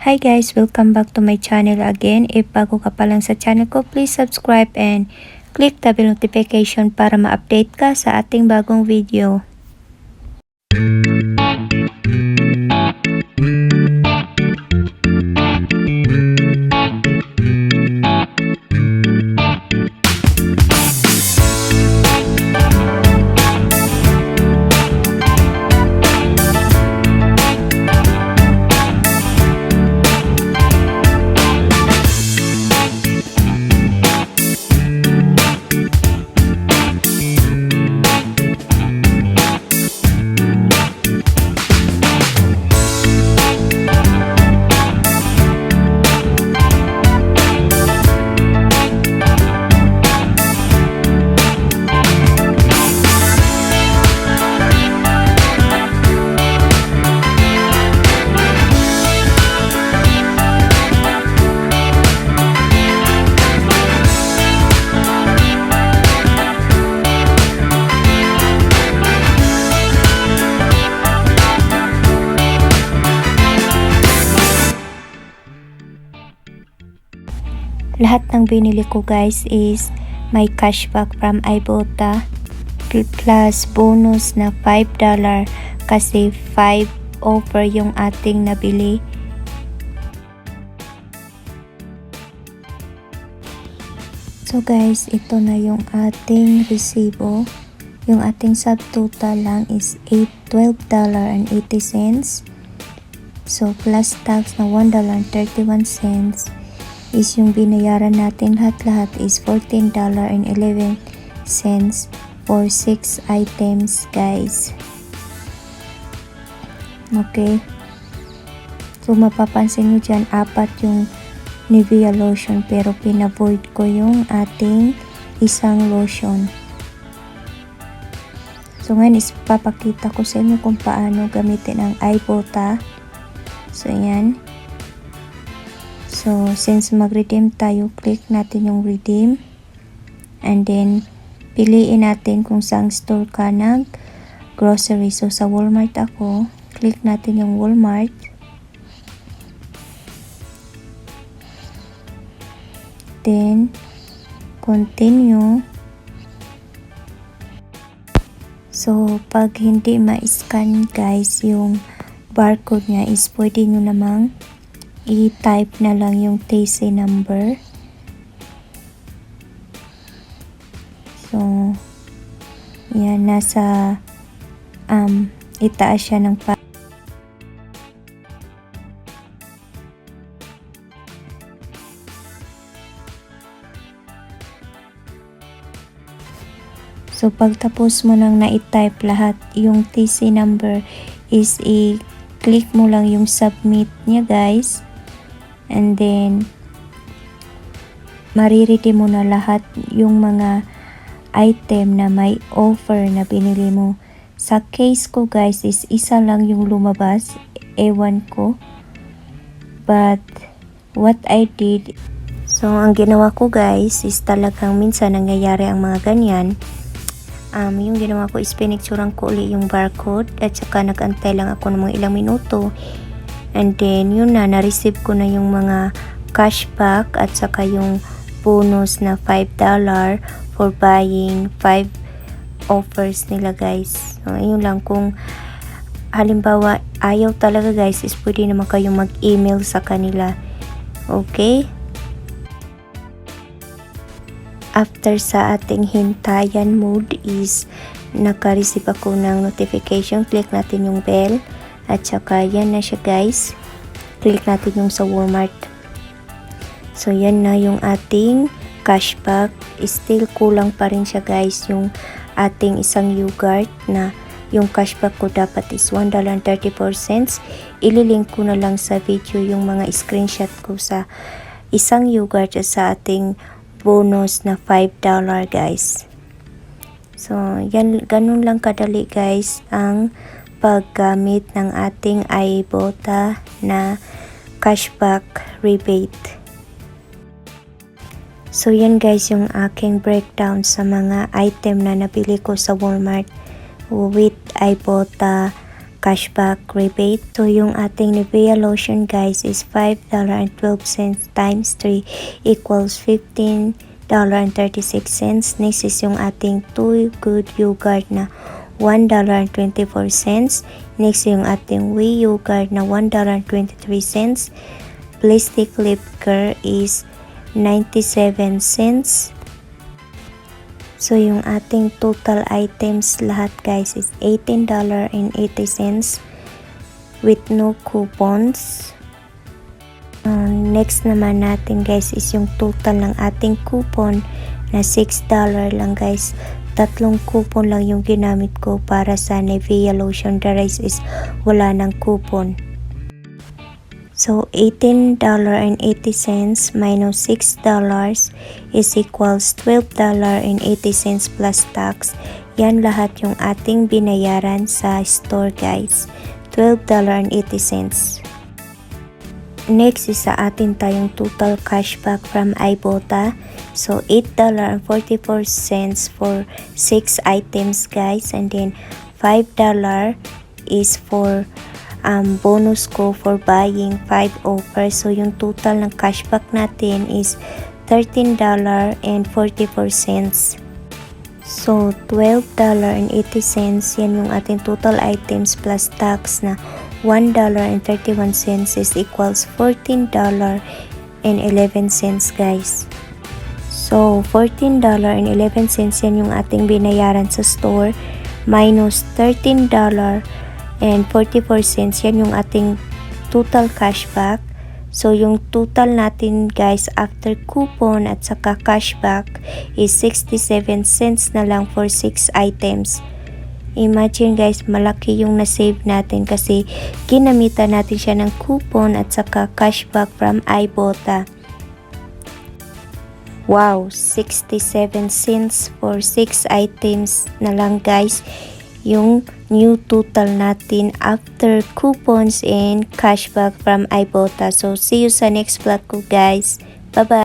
Hi guys, welcome back to my channel again. If bago ka pa lang sa channel ko, please subscribe and click the bell notification para ma-update ka sa ating bagong video. Lahat ng binili ko guys is may cashback from Ibotta plus bonus na $5 kasi 5 offer yung ating nabili. So guys, ito na yung ating resibo. Yung ating subtotal lang is $12.80. So plus tax na $1.31 is yung binayaran natin lahat is $14.11 for 6 items guys. Okay, so mapapansin nyo dyan 4 yung Nivea lotion pero pinavoid ko yung ating isang lotion. So ngayon is papakita ko sa inyo kung paano gamitin ang Ibotta. So yan. So, since mag-redeem tayo, click natin yung redeem. And then, piliin natin kung saang store ka nag-grocery. So, sa Walmart ako, click natin yung Walmart. Then, continue. So, pag hindi ma-scan guys, yung barcode niya is pwede nyo namang i-type na lang yung TC number. So, yan, nasa itaas siya ng So, pagtapos mo nang na-type lahat yung TC number is i-click mo lang yung submit niya guys. And then, maririti mo na lahat yung mga item na may offer na binili mo. Sa case ko guys is isa lang yung lumabas. Ewan ko. But, what I did, so ang ginawa ko guys is talagang minsan nangyayari ang mga ganyan. Yung ginawa ko is pinicturean ko ulit yung barcode at saka nag-antay lang ako ng mga ilang minuto. And then, yun na-receive ko na yung mga cashback at saka yung bonus na $5 for buying 5 offers nila guys. So, yun lang. Kung halimbawa, ayaw talaga guys, is pwede naman kayong mag-email sa kanila. Okay? After sa ating hintayan mode is naka-receive ako ng notification. Click natin yung bell. At saka yan na siya guys. Click natin yung sa Walmart. So yan na yung ating cashback. Still kulang pa rin siya guys yung ating isang yogurt na yung cashback ko dapat is $1.34. Ililink ko na lang sa video yung mga screenshot ko sa isang yogurt at sa ating bonus na $5 guys. So yan, ganun lang kadali guys ang paggamit ng ating Ibotta na cashback rebate. So yan guys yung aking breakdown sa mga item na nabili ko sa Walmart with Ibotta cashback rebate. So yung ating Nivea lotion guys is $5.12 times 3 equals $15.36. Next is yung ating Too Good yogurt na $1.24. Next yung ating Whey yogurt na $1.23. Plastic lip care is 97 cents. So yung ating total items lahat guys is $18.80 with no coupons. Next naman natin guys is yung total ng ating coupon na $6 lang guys. 3 coupon lang yung ginamit ko para sa Nivea lotion. The rest is wala ng coupon. So $18.80 minus $6 is equals $12.80 plus tax. Yan lahat yung ating binayaran sa store guys. $12.80. Next is sa atin tayong total cashback from Ibotta. So $8.44 for 6 items guys, and then $5 is for bonus ko for buying 5 offers. So yung total ng cashback natin is $13.44. So $12.80 yan yung ating total items plus tax na $1.31 is equals $14.11 guys. So $14.11 yan yung ating binayaran sa store minus $13.44 yan yung ating total cashback. So yung total natin guys after coupon at saka cashback is 67 cents na lang for 6 items. Imagine guys, malaki yung na-save natin kasi ginamitan natin siya ng coupon at saka cashback from Ibotta. Wow, 67 cents for 6 items na lang guys yung new total natin after coupons and cashback from Ibotta. So see you sa next vlog ko guys. Bye bye.